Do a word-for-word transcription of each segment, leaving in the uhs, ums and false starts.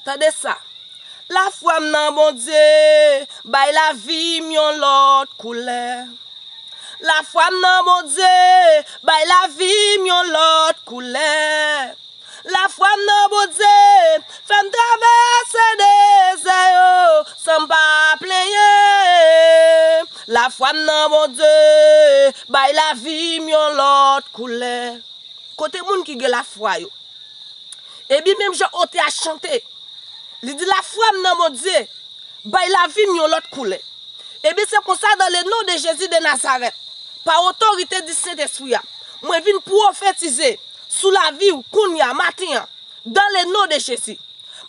Tande sa. Lafwa m nan Bondye bay lavi m yon lòt koulè. Lafwa m nan Bondye bay lavi m yon lòt koulè. Lafwa m nan Bondye fè m travèse dezè yo san m pa plenyen. Lafwa m nan Bondye bay lavi m yon lòt koulè. Kote moun ki gen lafwa yo? Epi menm jan ote a chante, li di, lafwa m nan Bondye bay lavi m yon lòt koulè. Epi se konsa, dans le nom de Jésus de Nazareth, pa otorite di Sentespri a, mwen vin pwofetize sou lavi w kounye a, maten an, dans le nom de Jésus.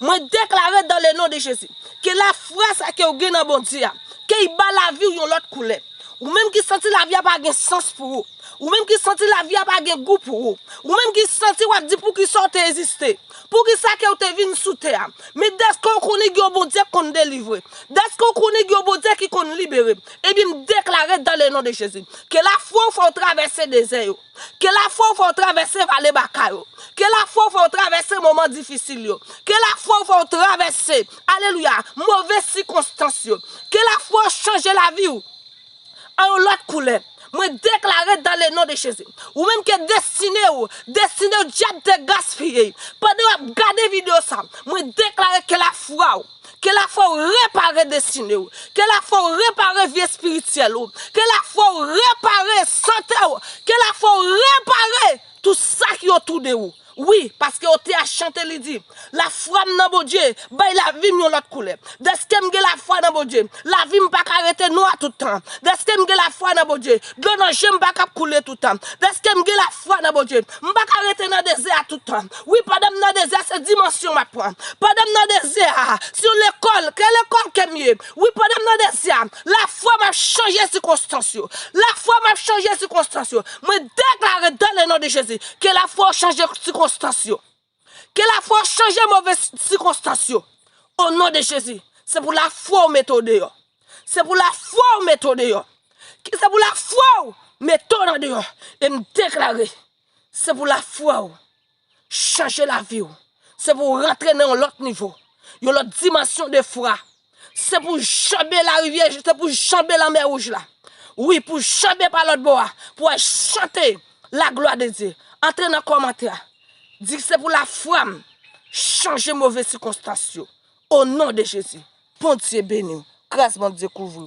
Mwen deklare dans le nom de Jésus ke lafwa sa ke w gen nan Bondye a, ke l ba lavi w yon lòt koulè. Ou menm ki santi lavi a pa gen sans pou ou. Ou menm ki santi lavi a pa gen gou pou ou. Ou menm ki santi w ap di poukisa w te egziste. Poukisa ke w te vin sou tè a. Men dèske w konnen gen yon Bondye k konn delivre. Dèske w konnen gen yon Bondye ki konn libere. Ebyen m deklare dans le nom de Jésus ke lafwa w fè w travèse dezè yo. Ke lafwa w fè w travèse vale baka yo. Ke lafwa w fè w travèse moman difisil yo. Ke lafwa w fè w travèse, alelouya, move sikonstans yo. Ke lafwa w chanje lavi w an yon lòt koulè. Mwen deklare dans le nom de Jésus. Ou menm ke destine w, destine w dyab te gaspiye. Pandan w ap gade videyo sa, mwen deklare ke lafwa w, ke lafwa w repare destine w, ke lafwa w repare vi espirityèl ou, ke lafwa w repare sante w, ke lafwa w repare tout sa ki otou de ou. Wi, paske ote a chante, li di, lafwa m nan Bondye bay lavi m yon lòt koulè. Dèske m gen lafwa nan Bondye, lavi m pa ka rete nwa tout tan. Dèske m gen lafwa nan Bondye, dlo nan je m pa ka ap koule tout tan. Dèske m gen lafwa nan Bondye, m pa ka rete nan dezè a tout tan. Wi, pandan m nan dezè a, se dimansyon m ap pran. Pandan m nan dezè a, se yon lekòl, ke lekòl ke m ye. Wi, pandan m nan dezè a, lafwa m ap chanje sikonstans yo. Lafwa m ap chanje sikonstans yo. Mwen deklare dans le nom de Jésus ke lafwa w chanje sikonstans yo. Ke lafwa w chanje move sikonstans yo. O non de Jezi, se pou lafwa w mete w deyò. Se pou lafwa w mete w deyò. Se pou lafwa w mete w nan deyò. E m deklare, se pou lafwa w chanje lavi w. Se pou w rantre nan yon lòt nivo, yon lòt dimansyon de fwa. Se pou w janbe larivyè, se pou w janbe lanmè wouj la. Wi, pou w janbe pa lòt bò a, pou w al chante la gloire de Dieu. Antre nan kòmantè a. Di se pou lafwa m chanje move sikonstans yo. O non de Jezi. Bondye beni w. Gras Bondye kouvri w.